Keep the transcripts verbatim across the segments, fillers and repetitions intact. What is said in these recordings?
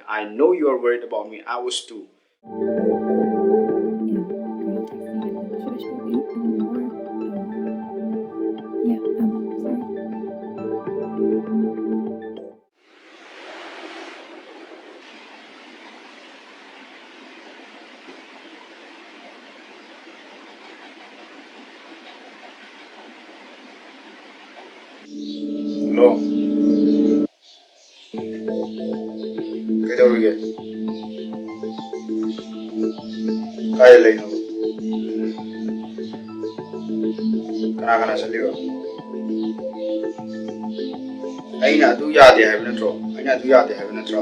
I know you are worried about me. I was too. Yeah, I'm texting again. Should I still eat anymore? Um, yeah, um, sorry. Hello. ꯀꯩꯗꯧꯔꯤꯒꯦ? ꯀꯥꯏꯗ ꯂꯩꯅꯣ? ꯀꯅꯥ ꯀꯅꯥ ꯆꯠꯂꯤꯕ? ꯑꯩꯅ ꯑꯗꯨ ꯌꯥꯗꯦ ꯍꯥꯏꯕ ꯅꯠꯇ꯭ꯔꯣ? ꯑꯩꯅ ꯑꯗꯨ ꯌꯥꯗꯦ ꯍꯥꯏꯕ ꯅꯠꯇ꯭ꯔꯣ?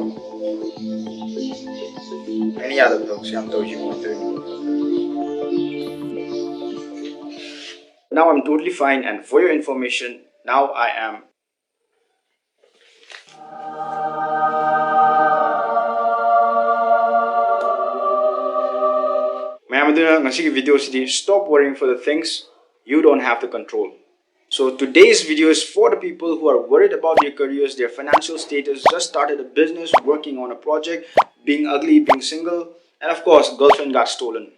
ꯑꯩꯅ ꯌꯥꯗꯕ ꯊꯕꯛꯁꯦ ꯌꯥꯝ ꯇꯧꯔꯤꯁꯤ ꯀꯃꯥꯏꯅ ꯇꯧꯔꯤꯅꯣ? Now I'm totally fine, and for your information, now I am ꯃꯌꯥꯝ ꯑꯗꯨꯅ ꯉꯁꯤꯒꯤ video CD stop worrying for the things you don't have the control. So today's video is for the people who are worried about their careers, their financial status, just started a business, working on a project, being ugly, being single, and of course, girlfriend got stolen.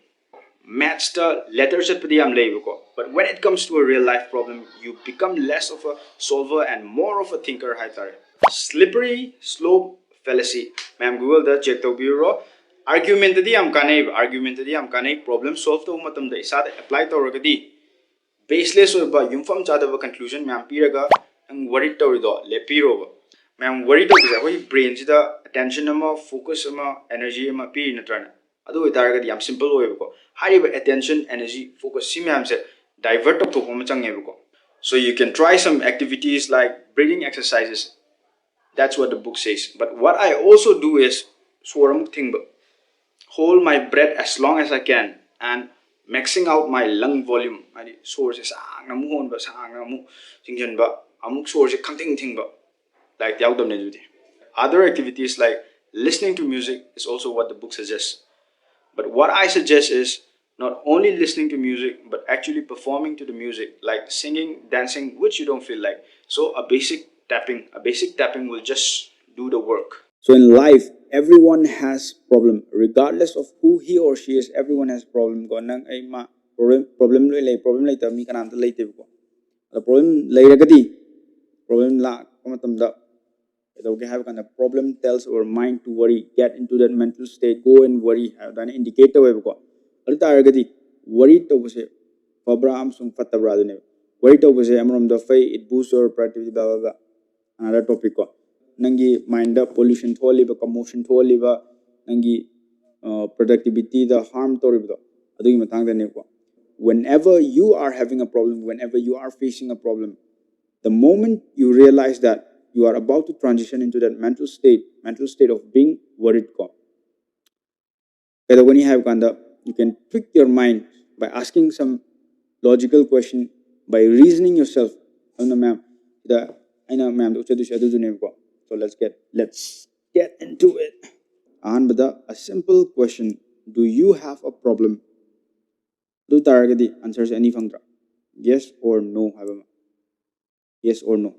Maths ꯇ letter ꯆꯠꯄꯗꯤ ꯌꯥꯝ ꯂꯩꯕꯀꯣ, but when it comes to a real life problem, you become less of a solver and more of a thinker ꯍꯥꯏꯇꯥꯔꯦ. Slippery slope fallacy. ꯃꯌꯥꯝ Google ꯗ check ꯇꯧꯕꯤꯔꯨꯔꯣ. Argument ꯇꯗꯤ ꯌꯥꯝ ꯀꯥꯟꯅꯩꯕ, argument ꯇꯗꯤ ꯌꯥꯝ ꯀꯥꯟꯅꯩ. Problem solve ꯇꯧꯕ ꯃꯇꯝꯗ ꯏꯁꯥꯗ apply ꯇꯧꯔꯒꯗꯤ baseless ꯑꯣꯏꯕ, ꯌꯨꯝꯐꯝ ꯆꯥꯗꯕ conclusion ꯃꯌꯥꯝ ꯄꯤꯔꯒ ꯅꯪ worry ꯇꯧꯔꯤꯗꯣ ꯂꯦꯞꯄꯤꯔꯣꯕ. ꯃꯌꯥꯝ worry ꯇꯧꯕꯁꯦ ꯑꯩꯈꯣꯏꯒꯤ brain ꯁꯤꯗ attention ꯑꯃ, focus ꯑꯃ, energy ꯑꯃ ꯄꯤꯔꯤ ꯅꯠꯇ꯭ꯔꯥꯅꯦ? ꯑꯗꯨ ꯑꯣꯏꯇꯥꯔꯒꯗꯤ ꯌꯥꯝ simple ꯑꯣꯏꯌꯦꯕꯀꯣ. ꯍꯥꯏꯔꯤꯕ attention, energy, focus ꯁꯤ ꯃꯌꯥꯝꯁꯦ divert ꯇꯧꯊꯣꯛꯄ ꯑꯃ ꯆꯪꯉꯦꯕꯀꯣ. So you can try some activities like breathing exercises. That's what the book says. But what I also do is ꯁꯣꯔ ꯑꯃꯨꯛ ꯊꯤꯡꯕ, hold my breath as long as I can and maxing out my lung volume. ꯍꯥꯏꯗꯤ ꯁꯣꯔꯁꯦ ꯁꯥꯡꯅ ꯑꯃꯨꯛ ꯍꯣꯟꯕ, ꯁꯥꯡꯅ ꯑꯃꯨꯛ ꯆꯤꯡꯁꯤꯟꯕ, ꯑꯃꯨꯛ ꯁꯣꯔꯁꯦ ꯈꯪꯊꯤꯡ ꯊꯤꯡꯕ. ꯂꯥꯏꯔꯤꯛꯇ ꯌꯥꯎꯗꯕꯅꯦ ꯑꯗꯨꯗꯤ. Other activities like listening to music is also what the book suggests. But what I suggest is not only listening to music, but actually performing to the music, like singing, dancing, which you don't feel like. So a basic tapping, a basic tapping will just do the work. So in life, Everyone has problem, regardless of who he or she is. Everyone has problem ꯀꯣ. ꯅꯪ ꯑꯩ ꯃꯥ problem, problem ꯂꯣꯏ ꯂꯩ, problem ꯂꯩꯇꯕ ꯃꯤ ꯀꯅꯥꯝꯇ ꯂꯩꯇꯦꯕꯀꯣ. ꯑꯗꯣ problem ꯂꯩꯔꯒꯗꯤ, problem ꯂꯥꯛꯄ ꯃꯇꯝꯗ ꯀꯩꯗꯧꯒꯦ ꯍꯥꯏꯕ ꯀꯥꯟꯗ, problem tells our mind to worry, get into that mental state, go and worry ꯍꯥꯏꯕ ꯑꯗꯨꯃꯥꯏꯅ indicate ꯇꯧꯋꯦꯕꯀꯣ. ꯑꯗꯨ ꯇꯥꯔꯒꯗꯤ worry ꯇꯧꯕꯁꯦ ꯐꯕ꯭ꯔꯥ ꯑꯃꯁꯨꯡ ꯐꯠꯇꯕ꯭ꯔꯥ ꯑꯗꯨꯅꯦꯕ. Worry ꯇꯧꯕꯁꯦ ꯑꯃꯔꯣꯝꯗ ꯐꯩ, it boosts your productivity, blah blah blah, another topic ꯀꯣ. ꯅꯪꯒꯤ mindꯗ pollution ꯊꯣꯛꯍꯜꯂꯤꯕ, commotion ꯊꯣꯛꯍꯜꯂꯤꯕ, ꯅꯪꯒꯤ productivityꯗ harm ꯇꯧꯔꯤꯕꯗꯣ, ꯑꯗꯨꯒꯤ ꯃꯇꯥꯡꯗꯅꯦꯕꯀꯣ. Whenever you are having a problem, whenever you are facing a problem, the moment you realize that you are about to transition into that mental state, mental state of being worried ꯀꯣ, ꯀꯩꯗꯧꯒꯅꯤ ꯍꯥꯏꯕ ꯀꯥꯟꯗ, you can trick your mind by asking some logical question, by reasoning yourself. ꯑꯗꯨꯅ ꯃꯌꯥꯝ ꯁꯤꯗ ꯑꯩꯅ ꯃꯌꯥꯝꯗ ꯎꯠꯆꯗꯣꯏꯁꯦ ꯑꯗꯨꯗꯨꯅꯦꯕꯀꯣ. So let's get, let's get into it. ꯑꯍꯥꯟꯕꯗ, a simple question: Do you have a problem? ꯑꯗꯨ ꯇꯥꯔꯒꯗꯤ answerꯁꯦ ꯑꯅꯤ ꯐꯪꯗ꯭ꯔꯥ? Yes or no ꯍꯥꯏꯕ ꯑꯃ. Yes or no?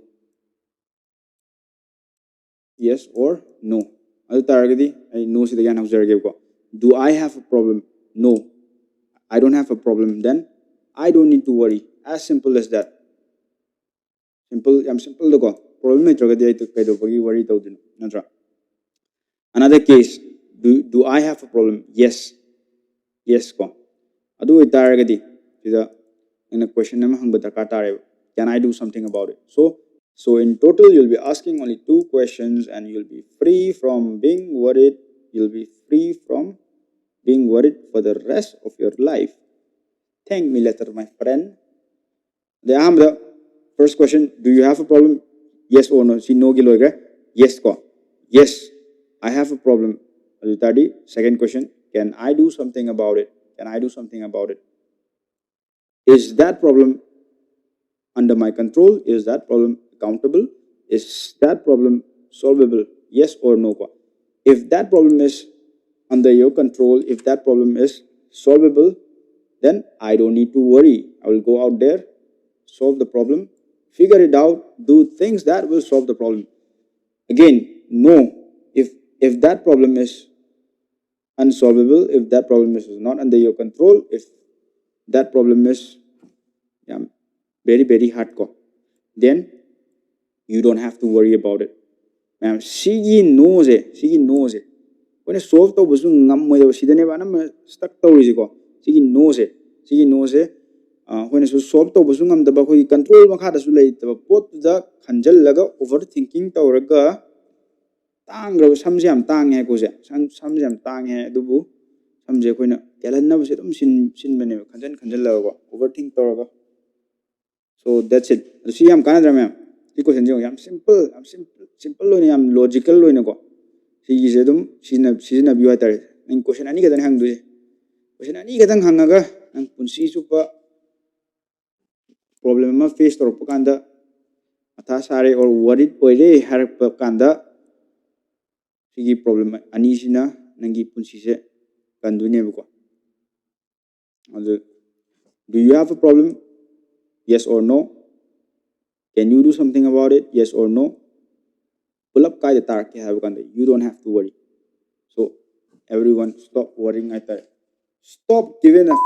Yes or no? ꯑꯗꯨ ꯇꯥꯔꯒꯗꯤ ꯑꯩ no ꯁꯤꯗꯒꯤ ꯍꯥꯟꯅ ꯍꯧꯖꯔꯒꯦꯕꯀꯣ. Do I have a problem? No, I don't have a problem. Then I don't need to worry. As simple as that. Simple, ꯌꯥꯝ simpleꯗꯀꯣ. Problem ꯂꯩꯇ꯭ꯔꯒꯗꯤ ꯑꯩ ꯀꯩꯗꯧꯕꯒꯤ worry ꯇꯧꯗꯣꯏꯅꯣ, ꯅꯠꯇ꯭ꯔꯥ? Another case: Do, do I have a problem? Yes. Yes ꯀꯣ. ꯑꯗꯨ ꯑꯣꯏꯇꯥꯔꯒꯗꯤ ꯁꯤꯗ ꯑꯩꯅ question ꯑꯃ ꯍꯪꯕ ꯗꯔꯀꯥꯔ ꯇꯥꯔꯦꯕ: Can I do something about it? So, so in total, you'll be asking only two questions and you'll be free from being worried. You'll be free from being worried for the rest of your life. Thank me later, my friend. ꯑꯗꯩ ꯑꯍꯥꯟꯕꯗ, first question: Do you have a problem? Yes or no? ꯁꯤ noꯒꯤ ꯂꯣꯏꯈ꯭ꯔꯦ. Yes ꯀꯣ. Yes, I have a problem. ꯑꯗꯨ ꯇꯥꯔꯗꯤ second question: Can I do something about it? Can I do something about it? Is that problem under my control? Is that problem accountable? Is that problem solvable? Yes or no ꯀꯣ. If that problem is under your control, if that problem is solvable, then I don't need to worry. I will go out there, solve the problem, figure it out, do things that will solve the problem. Again, no. If If that problem is unsolvable, if that problem is not under your control, if that problem is, yeah, very, very hard, ko, then you don't have to worry about it. ꯃꯌꯥꯝ, ꯁꯤꯒꯤ no ꯁꯦ, ꯁꯤꯒꯤ no ꯁꯦ ꯑꯩꯈꯣꯏꯅ solve ꯇꯧꯕꯁꯨ ꯉꯝꯃꯣꯏꯗꯕ, ꯁꯤꯗꯅꯦꯕ ꯑꯅꯝꯕ stuck ꯇꯧꯔꯤꯁꯦꯀꯣ꯫ ꯁꯤꯒꯤ no ꯁꯦ, ꯁꯤꯒꯤ no ꯁꯦ ꯑꯩꯈꯣꯏꯅꯁꯨ solve ꯇꯧꯕꯁꯨ ꯉꯝꯗꯕ, ꯑꯩꯈꯣꯏꯒꯤ control ꯃꯈꯥꯗꯁꯨ ꯂꯩꯇꯕ ꯄꯣꯠꯇꯨꯗ ꯈꯟꯖꯜꯂꯒ, over thinking ꯇꯧꯔꯒ, ꯇꯥꯡꯈ꯭ꯔꯕ ꯁꯝꯁꯦ ꯌꯥꯝ ꯇꯥꯡꯉꯦ ꯍꯥꯏꯀꯣ ꯁꯦ꯫ ꯁꯝ, ꯁꯝꯁꯦ ꯌꯥꯝ ꯇꯥꯡꯉꯦ ꯍꯥꯏ, ꯑꯗꯨꯕꯨ ꯁꯝꯁꯦ ꯑꯩꯈꯣꯏꯅ ꯇꯦꯜꯍꯟꯅꯕꯁꯦ ꯑꯗꯨꯝ ꯁꯤꯟ-, ꯁꯤꯟꯕꯅꯦꯕ, ꯈꯟꯖꯟ ꯈꯟꯖꯜꯂꯒꯀꯣ, over think ꯇꯧꯔꯒ꯫ So that's it. ꯑꯗꯨ ꯁꯤ ꯌꯥꯝ ꯀꯥꯟꯅꯗ꯭ꯔꯥ ꯃꯌꯥꯝ? ꯁꯤ question ꯁꯦ ꯌꯦꯡꯉꯣ, ꯌꯥꯝ simple, ꯌꯥꯝ simple, simple ꯑꯣꯏꯅ, ꯌꯥꯝ logical ꯑꯣꯏꯅꯀꯣ, ꯁꯤꯒꯤꯁꯦ ꯑꯗꯨꯝ ꯁꯤꯖꯤꯟꯅ-, ꯁꯤꯖꯤꯟꯅꯕꯤꯌꯨ ꯍꯥꯏꯇꯥꯔꯦ꯫ ꯅꯪ question ꯑꯅꯤ ꯈꯛꯇꯅꯦ ꯍꯪꯗꯣꯏꯁꯦ꯫ Question ꯑꯅꯤ ꯈꯛꯇꯪ ꯍꯪꯉꯒ ꯅꯪ ꯄꯨꯟꯁꯤ ꯆꯨꯞꯄ problem ꯑꯃ face ꯇꯧꯔꯛꯄ ꯀꯥꯟꯗ, ꯃꯊꯥ ꯁꯥꯔꯦ or worried ꯑꯣꯏꯔꯦ ꯍꯥꯏꯔꯛꯄ ꯀꯥꯟꯗ, ꯁꯤꯒꯤ problem ꯑꯅꯤꯁꯤꯅ ꯅꯪꯒꯤ ꯄꯨꯟꯁꯤꯁꯦ ꯀꯟꯗꯣꯏꯅꯦꯕꯀꯣ꯫ ꯑꯗꯨ, do you have a problem? Yes or no? Can you do something about it? Yes or no? ꯄꯨꯂꯞ ꯀꯥꯏꯗ ꯇꯥꯔꯛꯀꯦ ꯍꯥꯏꯕ ꯀꯥꯟꯗ, you don't have to worry. So everyone, stop worrying ꯍꯥꯏꯇꯥꯔꯦ꯫ Stop giving a